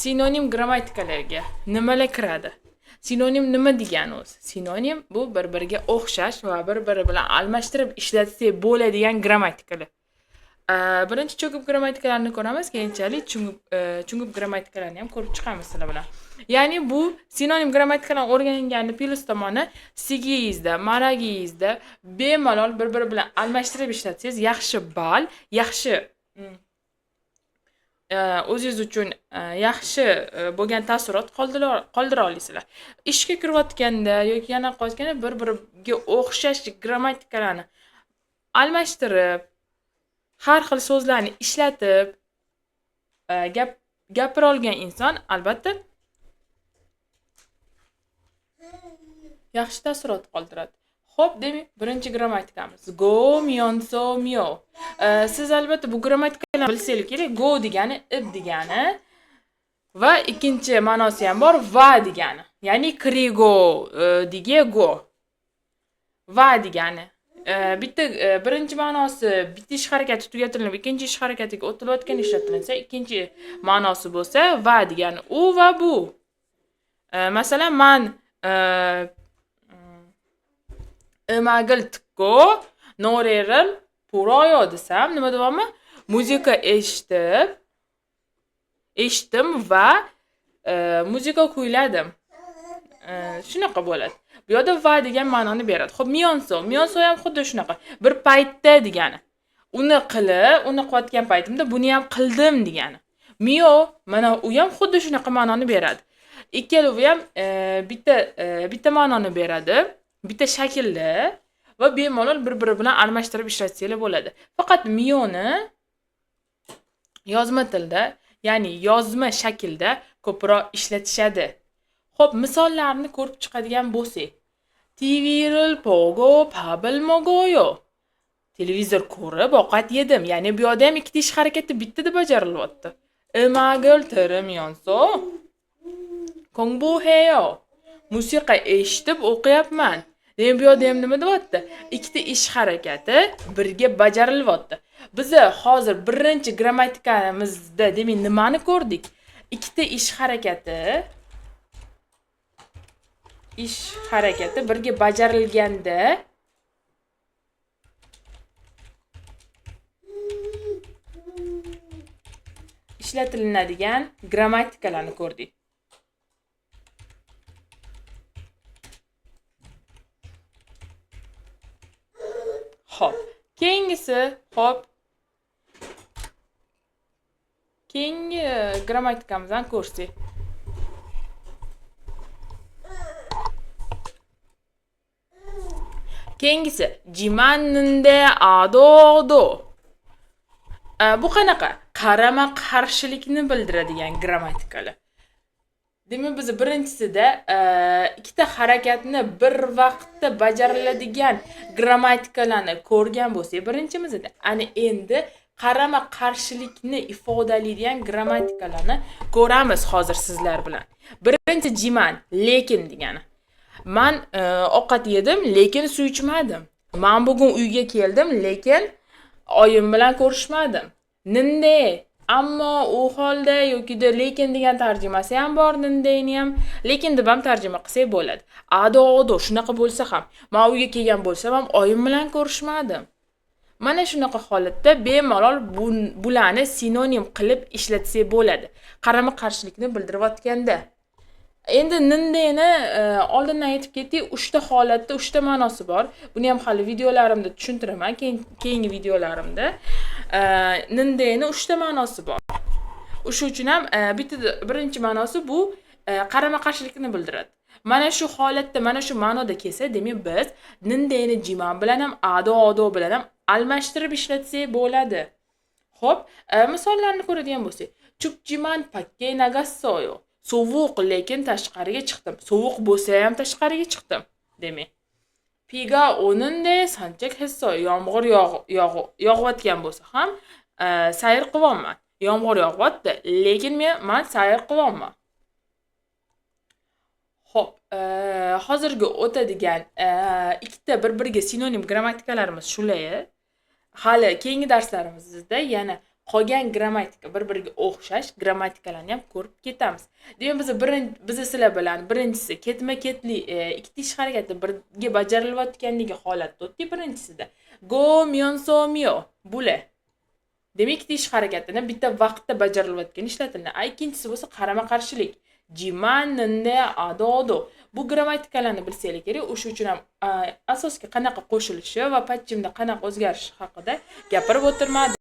Sinonim grammatikalarga nimalar kiradi? Sinonim nima degani o'zi? Sinonim bu bir-biriga o'xshash va bir-biri bilan almashtirib ishlatsak bo'ladigan grammatikalar. Birinchi cho'kib grammatikalarni ko'ramiz, keyinchalik chungib grammatikalarni ham ko'rib chiqamiz sizlar bilan. Ya'ni bu sinonim grammatikalarni o'rganganni plyus tomoni sigiyizda, maragiyizda bemalol bir-biri bilan almashtirib ishlatsangiz yaxshi ball, yaxshi o'zingiz uchun yaxshi bo'lgan taassurot qoldira olasizlar. Ishga kirayotganda yoki yana qilayotganda bir-biriga o'xshash grammatikalarni almashtirib, har xil so'zlarni ishlatib, gapira olgan inson albatta yaxshi taassurot qoldiradi. Xo'p, demak, birinchi grammatikamiz go, mionso, mio. Siz albatta bu grammatikalarni bilsangiz kerak. Go degani ib degani va ikkinchi ma'nosi ham bor, va degani. Ya'ni krigo dige go. Va degani. Bitta birinchi ma'nosi bitta ish harakati tugatilib, ikkinchi ish harakatiga o'tilayotgan ishlatilinsa, ikkinchi ma'nosi bo'lsa va degani u va bu. Masalan, man 음악을 듣고 노래를 불어요 desam nima deyapman? Muzika eshitib, eshitdim va muzika kuyladim. Shunaqa bo'ladi. Bu yerda va degan ma'noni beradi. Xo'p, mionso, mionso ham xuddi shunaqa. Bir paytda degani. Uni qilib, uni qilayotgan paytimda buni ham qildim degani. Mio, mana u ham xuddi shunaqa ma'noni beradi. Ikkalovi ham bitta ma'noni beradi. Bitta shaklda va bemalol bir-biri bilan almashtirib ishlatsanglar bo'ladi. Faqat mioni yozma tilda, ya'ni yozma shaklda ko'proq ishlatishadi. Xo'p, misollarni ko'rib chiqadigan bo'lsak, TV'ril pogo pabil mogoyo. Televizor ko'rib ovqat yedim. Ya'ni bu yerda ham ikkita ish harakati bittada bajarilyapti. Imagil tirimyonso. Kongbuheyo. Musiqa eshitib o'qiyapman. Demak, bu yerda ham nima deyapti? Ikkita ish harakati birga bajarilyapti. Biz hozir birinchi grammatikamizda demak nimani ko'rdik? Ikkita ish harakati birga bajarilganda ishlatilinadigan grammatikalarni ko'rdik. Xo'p, keyingisi, xo'p. Keyingi grammatikamizdan ko'rsak. Keyingisi jimanninde adodo. Bu qanaqa? Qarama-qarshilikni bildiradigan grammatikalar. Demak, biz birinchisida ikkita harakatni bir vaqtda bajariladigan grammatikalarni ko'rgan bo'lsak, birinchimizda ana endi qarama-qarshilikni ifodalaydigan grammatikalarni ko'ramiz hozir sizlar bilan. Birinchi jiman, lekin degani. Man ovqat yedim, lekin suv ichmadim. Man bugun uyga keldim, lekin oyim bilan ko'rishmadim. Ninde, ammo u holda yokida lekin degan tarjimasi ham bor, nindeni ham lekin deb ham tarjima qilsak bo'ladi. Ado odo shunaqa bo'lsa ham, men uyga kelgan bo'lsam ham oyim bilan ko'rishmadim. Mana shunaqa holatda bemalol bularni sinonim qilib ishlatsak bo'ladi. Qarama-qarshilikni bildirayotganda. Endi nindeni oldindan aytib ketdik, 3 ta holatda 3 ta ma'nosi bor. Buni ham hali videolarimda tushuntiraman, keyingi videolarimda. Nindeni 3 ta ma'nosi bor. O'sha uchun ham bitta birinchi ma'nosi bu qarama-qarshilikni bildiradi. Mana shu holatda, mana shu ma'noda kelsa, demak biz nindeni jiman bilan ham, ado odo bilan ham almashtirib ishlatsak bo'ladi. Xo'p, misollarni ko'radigan bo'lsak, chupjiman pakke nagassoyo. Sovuq, lekin tashqariga chiqdim. Sovuq bo'lsa ham tashqariga chiqdim, demak. Piga o'ninde sanchak hisso. Yomg'ir yog'ayotgan bo'lsa ham sayr qilyapman. Yomg'ir yog'yapti, lekin men sayr qilyapman. Xo'p, hozirgi o'tadigan ikkita bir-biriga sinonim grammatikalarimiz shular. Hali keyingi darslarimizda yana Qolgan grammatika, bir-biriga o'xshash grammatikalarni ham ko'rib ketamiz. Demak, biz birinchi, biz sizlar bilan birinchisi ketma-ketli ikkita ish harakati birga bajarilayotganligi holatda o'tdik birinchisida. Go, myeon, so, myo bular. Demak, ikkita ish harakatini bitta vaqtda bajarilayotgan ishlatiladi. A ikkinchisi bo'lsa qarama-qarshilik. Jiman, ninde, ado, do. Bu grammatikalarni bilsanglar kerak. O'sha uchun ham asosga qanaqa qo'shilishi va 받침da qanaqa o'zgarishi haqida gapirib o'tirmadim.